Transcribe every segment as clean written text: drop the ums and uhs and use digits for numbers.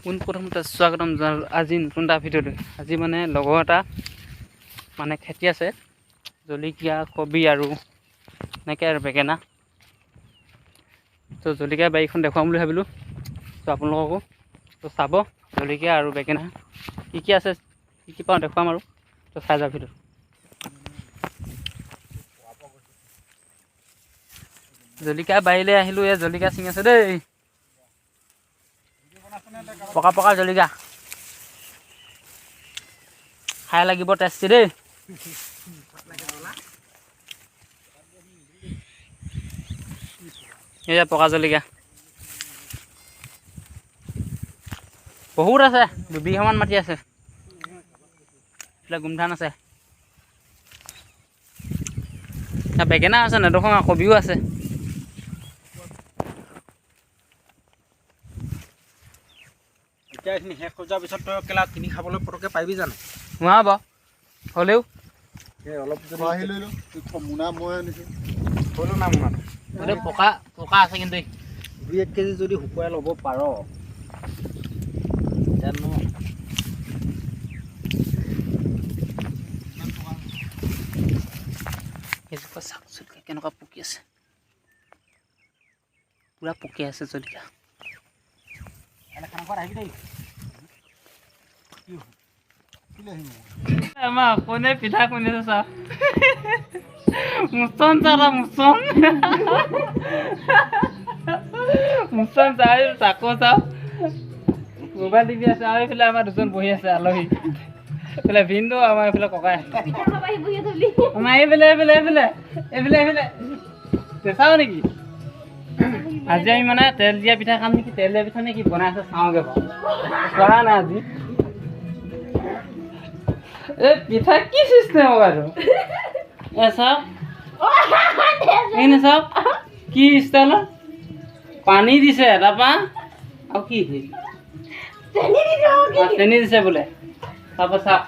পোনপ্ৰথমতে স্বাগতম জনালোঁ আজি নতুন এটা ভিডিঅ'লৈ। আজি মানে লগৰ এটা মানে খেতি আছে, জলকীয়া, কবি আৰু এনেকৈ আৰু বেঙেনা। তো জলকীয়া বাৰীখন দেখুৱাম বুলি ভাবিলোঁ, তো আপোনালোককো তো চাব জলকীয়া আৰু বেঙেনা কি কি আছে, কি কি পাওঁ দেখুৱাম আৰু, তো চাই যাওক ভিডিঅ'। জলকীয়া বাৰীলৈ আহিলোঁ, এই জলকীয়া ছিঙি আছে দেই, পকা পকা জলকীয়া খাই লাগিব টেষ্টি দেই। এয়া পকা জলকীয়া বহুত আছে, 2 বিঘামান মাটি আছে। এইফালে গোমধান আছে, বেঙেনা আছে, নেদখোঁ কবিও আছে। এতিয়া এইখিনি শেষ হৈ যোৱাৰ পিছত তই কেলা কিনি খাবলৈ পটককৈ পাৰিবি জানো? নোৱাৰা বাৰু, হ'লেও এই অলপ যদি আহি লৈ লওঁ মোনা, মই আনিছোঁ। থৈ ল না মোনাটো। হ'লেও পকা পকা আছে কিন্তু। 2-1 কেজি যদি শুকুৱাই ল'ব পাৰ তেতিয়া ন। এজোপা চাওক জলকীয়া কেনেকুৱা পকি আছে, পূৰা পকি আছে জলকীয়া। কাইলৈ খানা খোৱাত আহিবি দেই। আমাৰ কোনে পিঠা খুন্দিছে চাওক, মুচন চাহ, মুচন মুচন চাহ, চাকো চাওক, মোবাইল টিপি আছে। আৰু এইফালে আমাৰ দুজন বহি আছে আলহী, এইফালে ভিনদেউ, আমাৰ এইফালে ককাই। আমাৰ এইফালে এইফালে এইফালে এইফালে এইফালে চাওঁ নেকি? আজি আমি মানে তেল দিয়া পিঠা খাম নেকি? তেল দিয়া পিঠা নে কি বনাই আছে চাওঁগে বাৰু, চোৱা নাই আজি। এই পিঠা কি চিষ্টেম বাৰু? এ চাওক, এইখিনি চাওক কি ষ্টাইলত পানী দিছে, তাৰপৰা আৰু কি চেনি দিছে বোলে। তাৰপৰা চাওক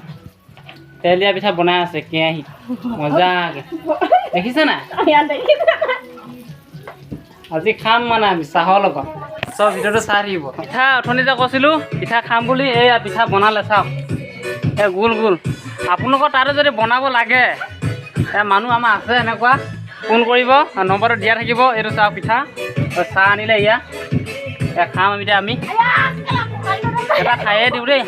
তেল দিয়া পিঠা বনাই আছে কেৰাহীত মজাকে, দেখিছে নাই? আজি খাম মানে আমি চাহৰ লগত, চব ভিডিঅ'টো চাই থাকিব। পিঠা অথনিতে কৈছিলোঁ পিঠা খাম বুলি, এইয়া পিঠা বনালে চাওক, এই গোল গোল। আপোনালোকৰ তাতে যদি বনাব লাগে, এই মানুহ আমাৰ আছে এনেকুৱা, ফোন কৰিব, নম্বৰটো দিয়া থাকিব। এইটো চাওক পিঠা, চাহ আনিলে, এয়া খাম আমি এতিয়া। আমি এটা খায়ে দিওঁ দেই।